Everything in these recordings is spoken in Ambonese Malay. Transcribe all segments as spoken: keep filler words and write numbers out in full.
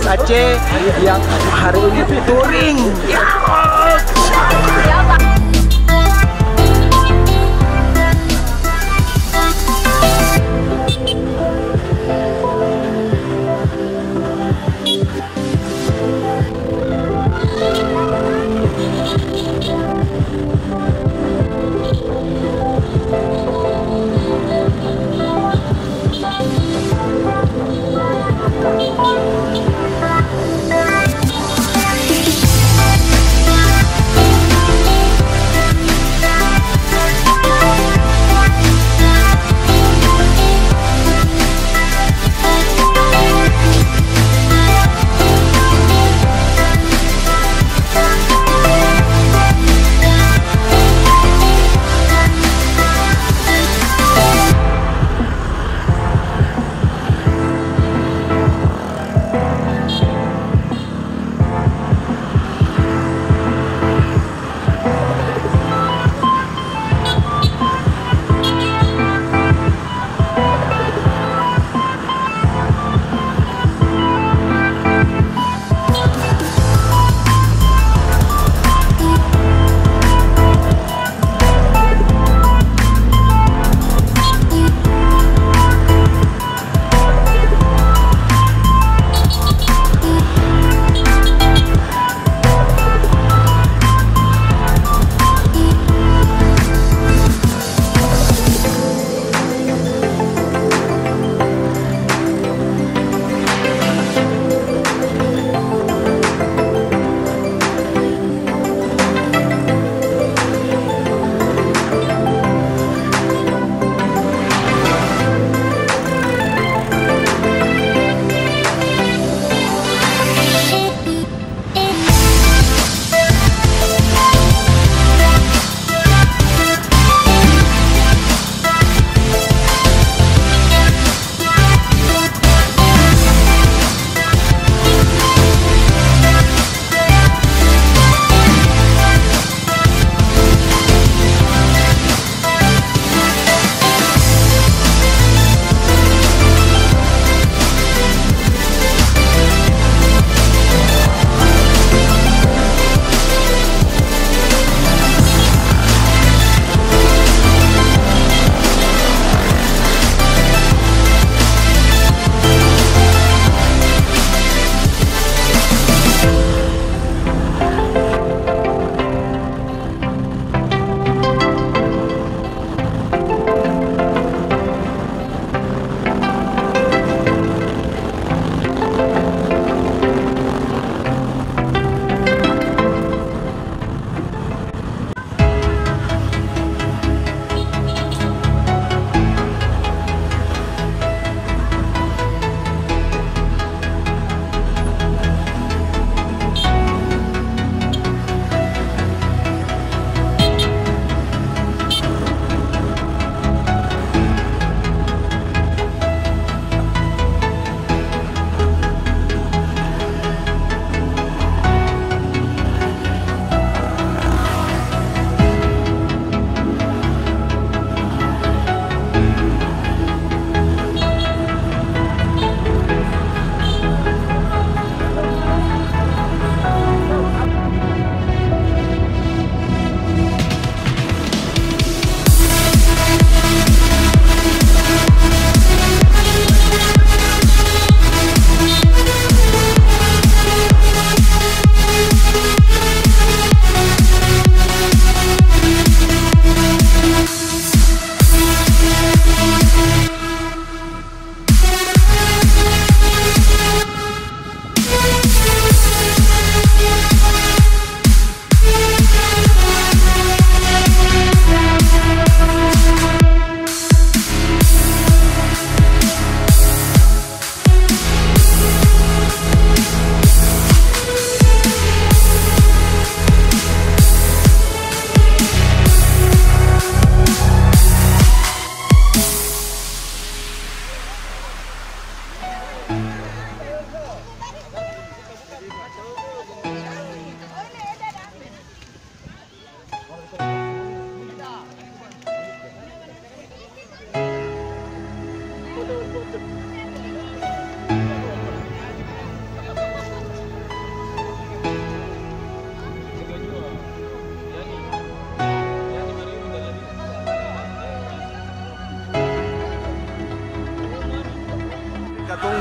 Aceh yang hari ini touring.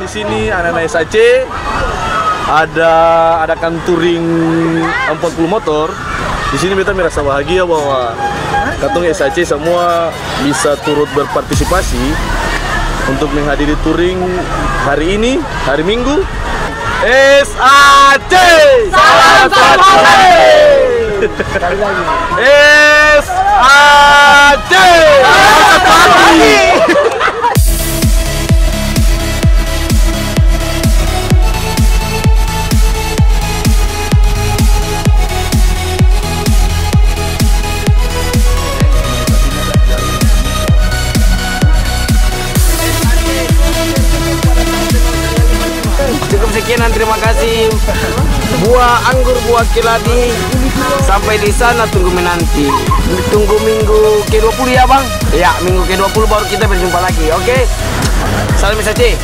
Di sini anak-anak S A C ada adakan touring empat puluh motor. Di sini beta merasa bahagia bahwa katong S A C semua bisa turut berpartisipasi untuk menghadiri touring hari ini, hari Minggu. S A C! Salam satu hati! Sekali lagi. S A C! Salam satu hati! Cukup sekian dan terima kasih. Buah anggur, buah keladi. Sampai di sana, tunggu menanti. Tunggu minggu kedua puluh ya, Bang? Ya, minggu kedua puluh baru kita berjumpa lagi, oke? Salam S A C.